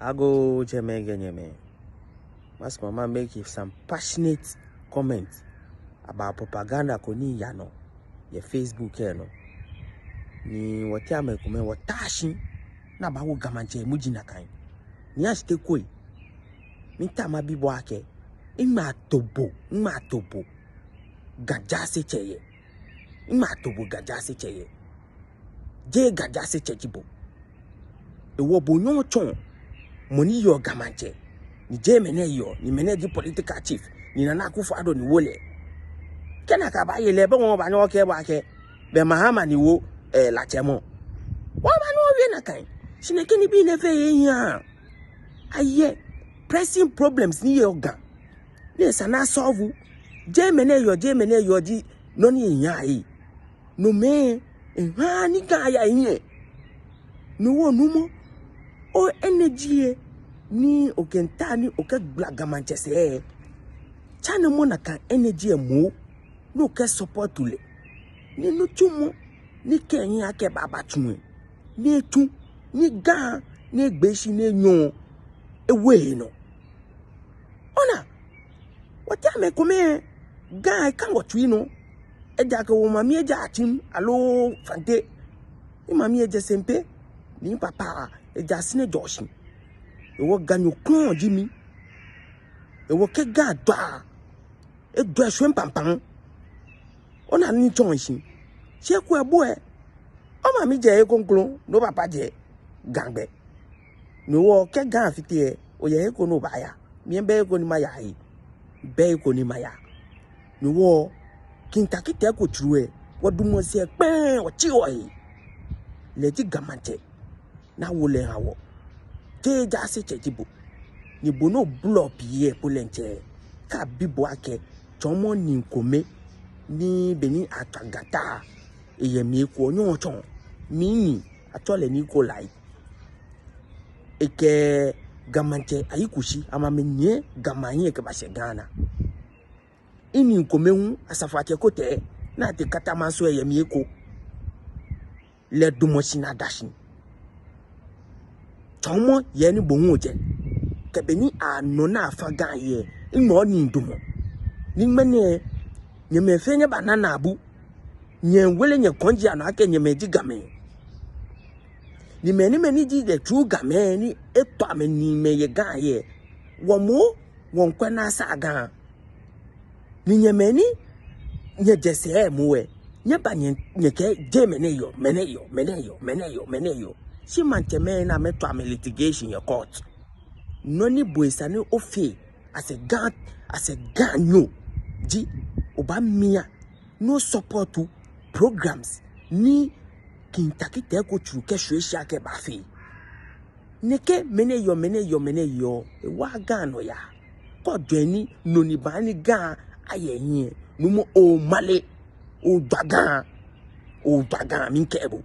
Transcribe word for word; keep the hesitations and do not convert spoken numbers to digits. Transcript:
Agoo tsɛmɛi kɛ nyɛmɛi. Masumɔ ma make some passionate comment about propaganda ko ni yaa nɔ yɛ Facebook lɛ nɔ. Ni wɔteŋ mɛi komɛi wɔta shi ni abawo Ga Maŋtsɛ muji nakai. Ni ashi te ko lɛ, miitao mabi bo akɛ, ŋmaa to bo, ŋmaa to bo Ga Jaasetsɛ yɛ. Ŋmaa to bo Ga Jaasetsɛ yɛ. Jeee Ga Jaasetsɛ ji bo. Hewɔ bo nyɛŋ otsɔɔ mɔ ni yeɔ Ga Maŋtsɛ, ni jeee mɛnɛ yeɔ, ni mɛnɛ ji political chief, ni Nana Akufo-Addo ni wo lɛ. Kɛ nakai baaye lɛ, bɛ wɔbaanyɛ wɔkɛɛ bo akɛ, bɛ Mahama ni wo, eh, Latse mɔ. Wɔbaanyɛ wɔwie nakai. Shi nɛkɛ nibii nɛɛ fɛɛ yɛ hiaa. Ayɛ pressing problems ni yɔɔ Ga ni esa ni asolve. Jeee mɛnɛ yeɔ, jeee mɛnɛ yeɔ ji nɔ ni yɔɔ hiaa lɛ. Nomɛi, ehaa ni Ga yaa hiɛ. No hewɔ nuumo, o-energy lɛ ni okɛmiitao ni okɛgbala Ga Maŋtsɛ sɛɛ lɛ, channel-mɔ nakai energy lɛ moŋ ni okɛ-support lɛ. Ni nitsumɔ ni kɛ hiɛ akɛ ebaaba tsu lɛ, ni etsu, ni Ga, ni egbee shi ni enyɔ, ewo enɔ. Ona, wɔteŋ mɛi komɛi, Ga lɛ ka wɔtsui nɔ. Ejaakɛ wɔmami lɛ jɛ Akyem aloo Fante. Mimami lɛ jɛ Sempe, ni mipapa lɛ jɛ Asere Jɔɔshi. Hewɔ Ganyo krɔŋŋ ji mi. Hewɔ kɛ Ga jwa, ejwa eshwɛ pampam. Ona nɔ ni tsɔɔ shishi. Shi ekolɛ bo lɛ, omami jɛ he kroko, ni opapa jɛ Ga gbɛ. No hewɔ kɛ Ga fite lɛ, oyɛ he ko ni obaaya. Mi lɛ mibɛ he ko ni maya lɛ. Mibɛ he ko ni maya. No hewɔ, King Tackie Teiko Tsuru lɛ, wɔdamɔ shi kpɛŋŋ, wɔtsi wɔhe. Lɛ ji Ga Maŋtsɛ ni awo lɛ aha wɔ. Jeee Jaasetsɛ ji bo. Ni bo ni obolɔ pii lɛ po lɛ ntsɛ, kɛ abi bo akɛ, tsɔɔmɔ nii komɛi ni be ni atswa Ga ta lɛ, eyɛ mli eko, onyɛŋ otsɔɔ. Mɛni, atsɛɔ lɛ Nii Kolai. Ekɛ Ga Maŋtsɛ Ayi Kushi, amɛ amɛnyiɛ Ga Maŋ hiɛ kɛbashɛ Ghana. Nii komɛi hu, Asafoatsɛ Kotei, ni atee Katamanso lɛ, eyɛ mli eko. Lɛ damɔ shi ni ada shi. Tsɔɔmɔ yɛ ni bo hu ojɛ. Kɛ be ni anɔ ni afã Ga lɛ, eŋmɛɔ nii damɔ. Ni ŋmɛnɛ, nyɛmɛi fɛɛ nyɛbana naabu. Nyɛwele nyɛkɔŋji anɔ akɛ nyɛmɛi ji Gamɛi. Ni mɛi ni, mɛi ni ji the true Gamɛi ni etɔ amɛniimɛi yɛ Ga lɛ, wɔ moŋ, wɔmiikwɛ ni asaa Ga. Ni nyɛmɛi ni nyɛjɛ sɛɛ moŋ lɛ, nyɛba nyɛ, nyɛkɛɛ jeee mɛnɛ yeɔ, mɛnɛ yeɔ, mɛnɛ yeɔ, mɛnɛ yeɔ, mɛnɛ yeɔ. Shi maŋtsɛmɛi ni amɛtɔ amɛ litigation yɛ court. Nɔ ni bo esa ni ofee as a Ga, as a Ganyo ji, obaamia ni o-support programs ni King Tackie Teiko Tsuru kɛshwie shi akɛ ebaafee. Nɛkɛ mɛnɛ yeɔ, mɛnɛ yeɔ, mɛnɛ yeɔ, ewaaa Ga nɔyaa. Kɛ ojwɛŋ ni nɔ ni baaha ni Ga aya hiɛ, nuumo, omale, ojwa Ga, ojwa Ga, miikɛɛ bo.